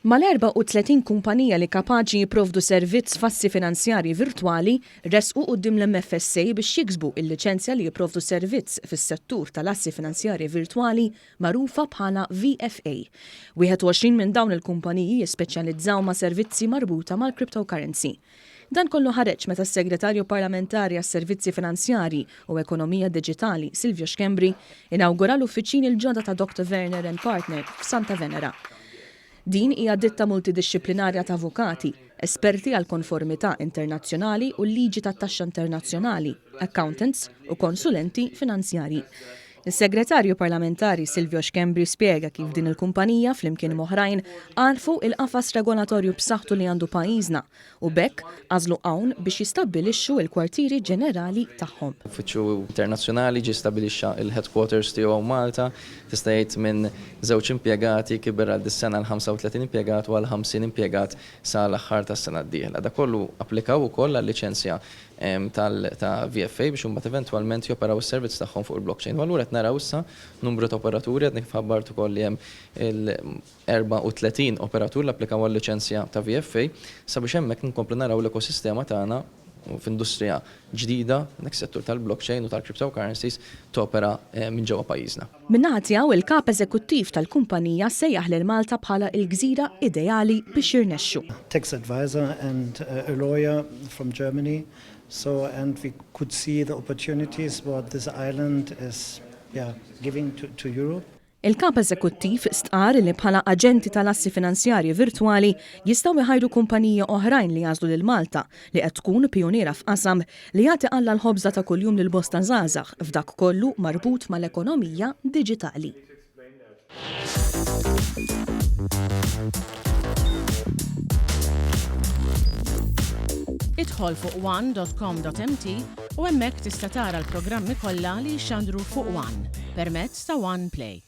Mal-34 kumpanija li kapaċi jipprovdu servizz f'assi finanzjarji virtwali ressqu quddiem l-MFSA biex jiksbu il-liċenzja li jipprovdu servizz fis-settur tal-assi finanzjarji virtwali magħrufa bħala VFA. 21 minn dawn il-kumpaniji jispeċjalizzaw ma' servizzi marbuta mal-cryptocurrency. Dan kollu ħareġ meta s-Segretarju Parlamentari għas-Servizzi Finanzjarji u Ekonomija Diġitali Silvio Schembri inawgura l-uffiċini l-ġodda ta' Doctor Werner and Partner f'Santa Venera. Din hija ditta multidixxiplinarja ta' avukati, esperti għall-konformità internazzjonali u l-liġi tat-taxxa internazzjonali, accountants u konsulenti finanzjarji. Is-Segretarju Parlamentari Silvio Schembri spjega kif din il-kumpanija flimkien m'oħrajn għarfu il-qafas regolatorju b'saħħtu li għandu pajjiżna u b'hekk għażlu hawn biex jistabbilixxu l-kwartieri ġenerali tagħhom. Uffiċċju internazzjonali ġie stabbilixxa l-headquarters tiegħu hawn Malta. Tista' tgħid minn żewġ impjegati kiber għal dis-sena għal 35 impjegat u għal 50 impjegat sa l-aħħar tas-sena d-dieħla. Dak kollu applikaw ukoll għal-liċenzja ta' VFA biex imbagħad eventwalment joperaw is-servizz tagħhom fuq il-blockchain. U allura qed naraw issa numru ta' operaturi, għadni kif ħabbart ukoll li hemm il-34 operatur li applikaw għal-liċenzja ta' VFA sabiex hemmhekk nkomplu naraw l-ekosistema tagħna f'industrija ġdida, dak is-settur tal-blockchain u tal-cryptocurrencies, topera minn ġewwa pajjiżna. Min-naħa tiegħu, il-Kap Eżekuttiv tal-kumpanija sejjaħ lil Malta bħala l-gżira ideali biex jirnexxu. Tax advisor and a lawyer from Germany, so and we could see the opportunities what this island is yeah giving to to Europe. Il-Kap Eżekuttiv stqarr li bħala aġenti tal-assi finanzjarji virtwali jistgħu jħajru kumpaniji oħrajn li jagħżlu lil Malta li qed tkun pijuniera f'qasam li jagħti qalla l-ħobża ta' kuljum lil bosta żgħażagħ f'dak kollu marbut mal-ekonomija diġitali. Idħol fuq one.com.mt u hemmhekk tista' tara l-programmi kollha li jixxandru fuq One permezz ta' One Play.